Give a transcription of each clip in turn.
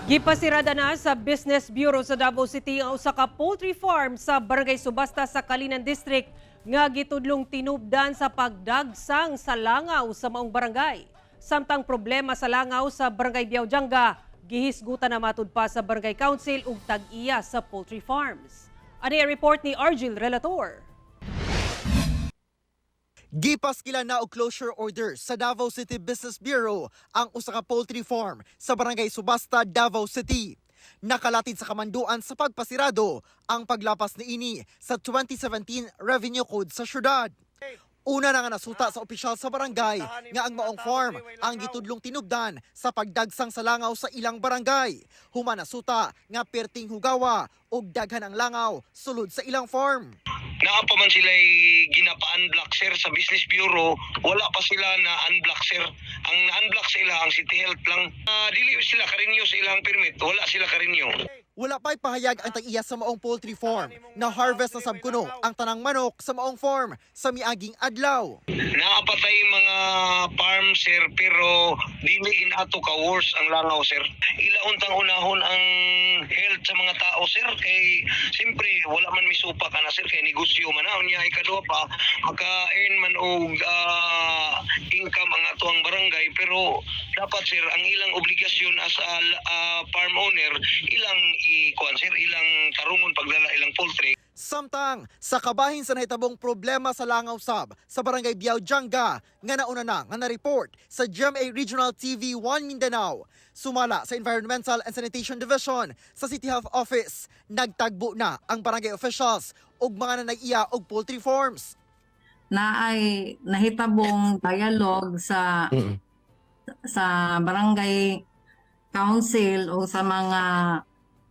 Gipasirada na sa Business Bureau sa Davao City ang usa ka poultry farm sa Barangay Subasta sa Calinan District nga gitudlong tinubdan sa pagdagsang sa langaw sa maong barangay. Samtang problema sa langaw sa Barangay Biaujanga, gihisgutan na matud pa sa Barangay Council ug tag-iya sa poultry farms. Ani ang report ni Argil Relator. Gipaskila na og closure order sa Davao City Business Bureau ang usa ka poultry farm sa Barangay Subasta, Davao City. Nakalatid sa kamanduan sa pagpasirado ang paglapas niini sa 2017 Revenue Code sa syudad. Una na nga nasuta sa opisyal sa barangay nga ang maong farm ang gitudlong tinubdan sa pagdagsang sa langaw sa ilang barangay. Human nasuta nga perting hugawa ug daghan ang langaw sulod sa ilang farm. Naa pa man sila ginapa-unblock, sir, sa Business Bureau. Wala pa sila na unblock, sir. Ang na-unblock sila ang City Health lang. Dili sila ka-renew sa ilang permit, wala sila ka-renew. Wala pa'y pahayag ang tag-iya sa maong poultry farm na harvest na sab kuno ang tanang manok sa maong farm sa miaging adlaw. Naa pa tay mga farm, sir, pero dili in-ato ka worse ang langaw, sir. Ila untang unahon ang health sa mga tao, sir, kay siyempre wala man misupa ka na, sir, kay negosyo man na. Unya, ikaduha pa, maka-earn man og income ang ato ang barangay, pero dapat, sir, ang ilang obligasyon as a farm owner, ilang i-kuan, sir, ilang tarungon pagdala ilang poultry. Samtang sa kabahin sa nahitabong problema sa langaw sab sa Barangay Biaujanga nga nauna na nga na-report sa GMA Regional TV 1 Mindanao. Sumala sa Environmental and Sanitation Division sa City Health Office, nagtagbo na ang barangay officials ug mga nanag-iya og poultry farms. Na ay nahitabong dialogue sa barangay council o sa mga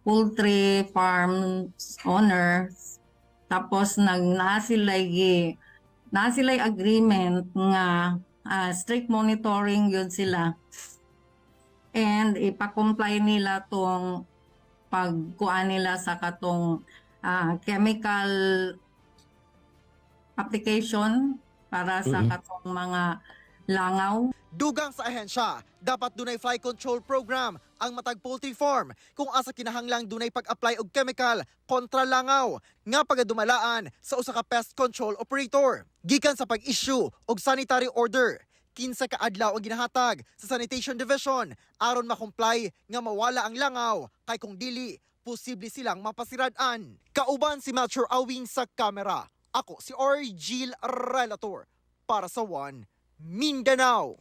poultry farms owners, tapos nag naa sila'y agreement nga strict monitoring yun sila and ipa-comply nila tong pagkuan nila sa katong chemical application para sa katong mga langaw. Dugang sa ahensya, dapat dunay fly control program ang matag poultry farm kung asa kinahanglang dunay pag-apply og chemical kontra langaw nga pagadumalaan sa usa ka pest control operator. Gikan sa pag-issue og sanitary order, 15 ka adlaw ang ginahatag sa Sanitation Division aron ma-comply nga mawala ang langaw, kay kung dili, posible silang mapasirad-an. Kauban si Melchor Awing sa kamera. Ako si Argil Relator para sa One Mindanao.